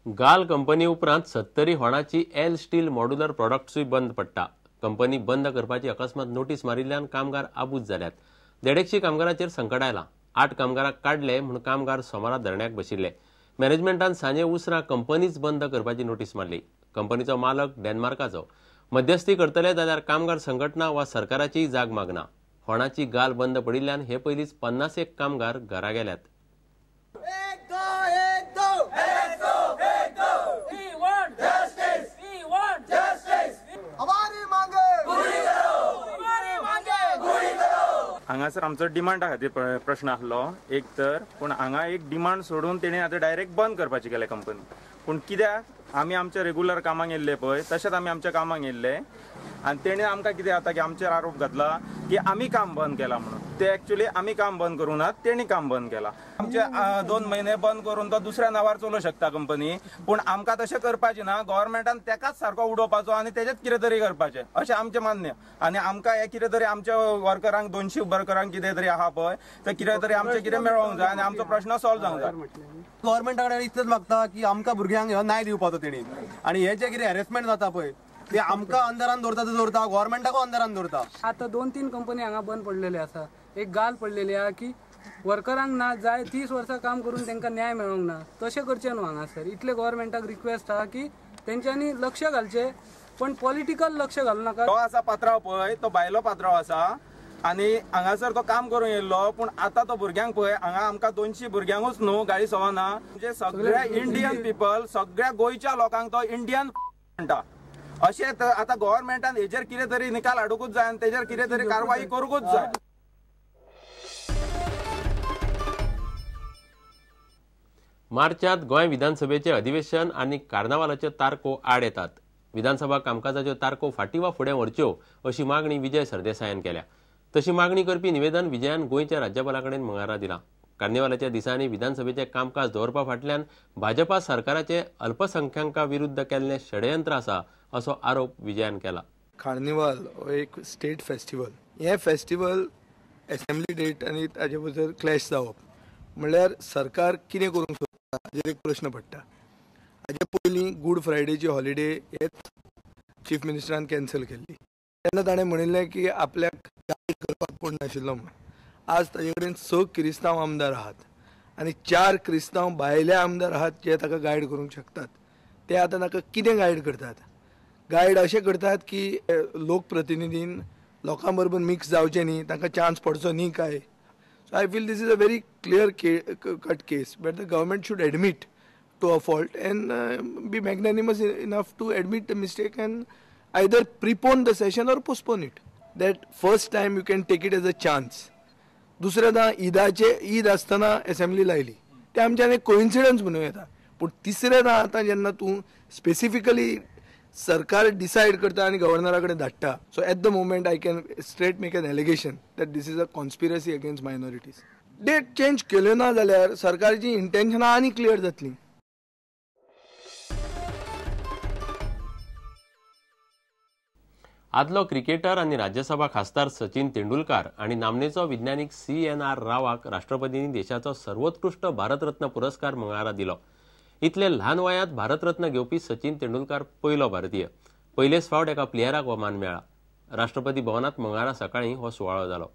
गाल कंपनी उपरांत Sattari होणाची L steel modular प्रॉडक्ट्सूय बंद पडटा. कंपनी बंद करपाची अकस्मात नोटीस मारिल्ल्यान कामगार आबूज जाल्यात. 150 कामगारांचेर संकट आयलां. 8 कामगारांक काडले म्हूण कामगार सोमारा धरण्याक बशिल्ले. मॅनेजमेंटान सांजे उसरां कंपनीच बंद करपाची नोटीस मारली. कंपनीचो मालक डेन्मार्काचो. मध्यस्थी करतले जाल्यार कामगार संघटना वा सरकाराचीय जाग मागना. होणाची गाल बंद पडिल्ल्यान हे पयलींच 50 कामगार घरा गेल्यात. हांगासर आमचो डिमांडा खातीर प्रश्न आसलो एक तर, पूण हांगा एक डिमांड सोडून तेणी आतां डायरेक्ट बंद करपाची केल्या कंपनी. पूण कित्याक आमी आमच्या रेगुलर कामाक येयल्ले पळय तशेंच आमी आमच्या कामाक येयल्ले आनी तेणी आमकां कितें जाता की आमचेर आरोप घातला की आमी काम बंद केलां म्हणून. ते एक्चुअली आमी काम बंद करूं ना, तेणी काम बंद केलां. आमचे 2 म्हयने बंद करून तो दुसऱ्या नांवार चलोवंक शकता कंपनी, पूण आमकां तशें करपाचें ना. गव्हर्मेंटान तेकाच सारको उडोवपाचो आनी तेजेच कितें तरी करपाचें अशें आमचें मान्य. आनी आमकां हें कितें तरी आमच्या वर्करांक 200 वर्करांक कितें तरी आहा पळय ते कितें तरी आमचें कितें मेळोंक जाय आनी आमचो प्रश्न सॉल्व जावंक जाय. गव्हर्मेंटा कडेन इतलेंच मागता की आमकां भुरग्यांक ह्यो न्याय दिवपाचो तेणी, आनी हे जे कितें हॅरेसमेंट जाता पळय ते आमकां अंदरान दवरता ते दवरता, गव्हर्मेंटाकूय अंदरान दवरता. आतां 2-3 कंपनी हांगा बंद पडलेले आसा. एक गाल पडलेली आहा की वर्करांक ना जाय 30 वर्सां काम करून तांकां न्याय मेळोंक ना. तशें करचें न्हू हांगासर. इतलें गव्हर्मेंटाक रिक्वेस्ट आहा की तेंच्यांनी लक्ष घालचें, पण पॉलिटिकल लक्ष घालूं नाका. तो आसा पात्रांव पळय तो भायलो पात्रांव आसा आनी हांगासर तो काम करूंक येयल्लो, पूण आतां तो भुरग्यांक पळय हांगा आमकां 200 भुरग्यांकूच न्हू गाळी सवना, म्हणजे सगळ्या इंडियन पिपल सगळ्या गोंयच्या लोकांक तो इंडियन म्हणटा. अशें आतां गव्हर्मेंटान हेजेर कितें तरी निकाल हाडुंकूच जाय आनी तेजेर कितें तरी कारवाई करूंकूच जाय. मार्चांत गोंय विधानसभेचें अधिवेशन आनी कार्नावालाच्यो तारखो आड येतात. विधानसभा कामकाजाच्यो तारखो फाटीं वा फुडें व्हरच्यो अशी मागणी विजय सरदेसायान केल्या. तशी मागणी करपी निवेदन विजयान गोंयच्या राज्यपाला कडेन मंगळारा दिलां. कार्निवालाच्या दिसांनी विधानसभेचें कामकाज दवरपा फाटल्यान भाजपा सरकाराचें अल्पसंख्यांका विरुद्ध केल्लें षडयंत्र आसा असो आरोप विजयान केला. कार्निवाल हो एक स्टेट फेस्टिवल. हें फेस्टिवल एसेंब्ली डेट आनी ताजे बरोबर क्लॅश जावप म्हणल्यार सरकार कितें करूंक सोदता हाजेर एक प्रश्न पडटा. हाजे पयलीं गूड फ्रायडेची हॉलिडे हेच चीफ मिनिस्टरान कॅन्सल केल्ली, तेन्ना ताणें म्हणिल्लें की आपल्याक गायड करपाक कोण नाशिल्लो म्हणून. आज ताजे कडेन 6 क्रिस्तांव आमदार आहात आनी 4 क्रिस्तांव भायले आमदार आहात जे ताका गायड करूंक शकतात. ते आतां ताका कितें गायड करतात? गायड अशें करतात की लोकप्रतिनिधीन लोकां बरोबर मिक्स जावचें न्ही, तांकां चान्स पडचो न्ही काय. So I feel this is a very clear cut case but the government should admit to a fault and be magnanimous enough to admit the mistake and either prepone the session or postpone it. That first time you can take it as a chance. दुसऱ्यांदा ईदाचे ईद आसतना assembly लायली ते आमच्यान एक coincidence म्हणूं येता, पूण तिसऱ्यांदा आतां जेन्ना तूं स्पेसिफिकली सरकार डिसायड करता आनी गव्हर्नरा कडेन धाडटा, so at the moment I can straight make an allegation that this is a conspiracy against minorities. Date change केल्यो ना जाल्यार सरकारची इंटेन्शनां आनी क्लियर जातलीं. आदलो क्रिकेटर आनी राज्यसभा खासदार सचिन तेंडुलकार आनी नामनेचो विज्ञानीक CNR रावाक राष्ट्रपतींनी देशाचो सर्वोत्कृष्ट भारतरत्न पुरस्कार मंगळारा दिलो. इतले ल्हान वयांत भारतरत्न घेवपी सचिन तेंडुलकार पयलो भारतीय. पयलेच फावट एका प्लेयराक हो मान मेळ्ळा. राष्ट्रपती भवनांत मंगळारा सकाळीं हो सुवाळो जालो.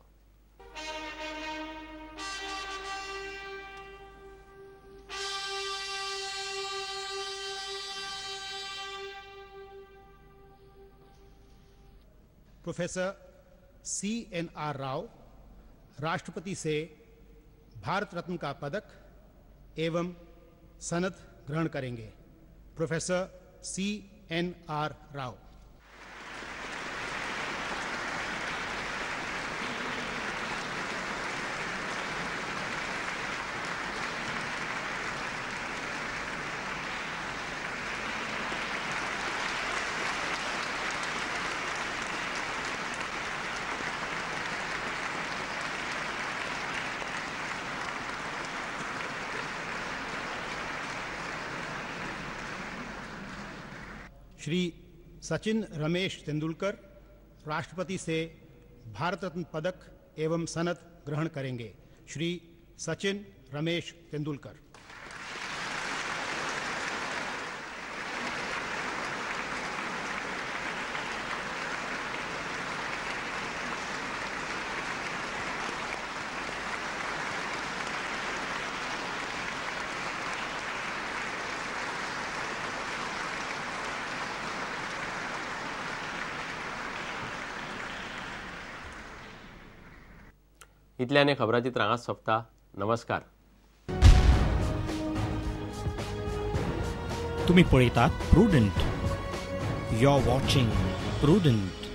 प्रोफेसर CNR Rao राष्ट्रपति से भारत रत्न का पदक एवं सनद ग्रहण करेंगे। Professor CNR Rao. Shri Sachin Ramesh Tendulkar राष्ट्रपति से भारत रत्न पदक एवं सनद ग्रहण करेंगे। श्री सचिन रमेश तेंदुलकर। इतल्यान हें खबराचित्र हांगाच सोंपता. नमस्कार. तुम्ही पळयतात Prudent. You are watching Prudent.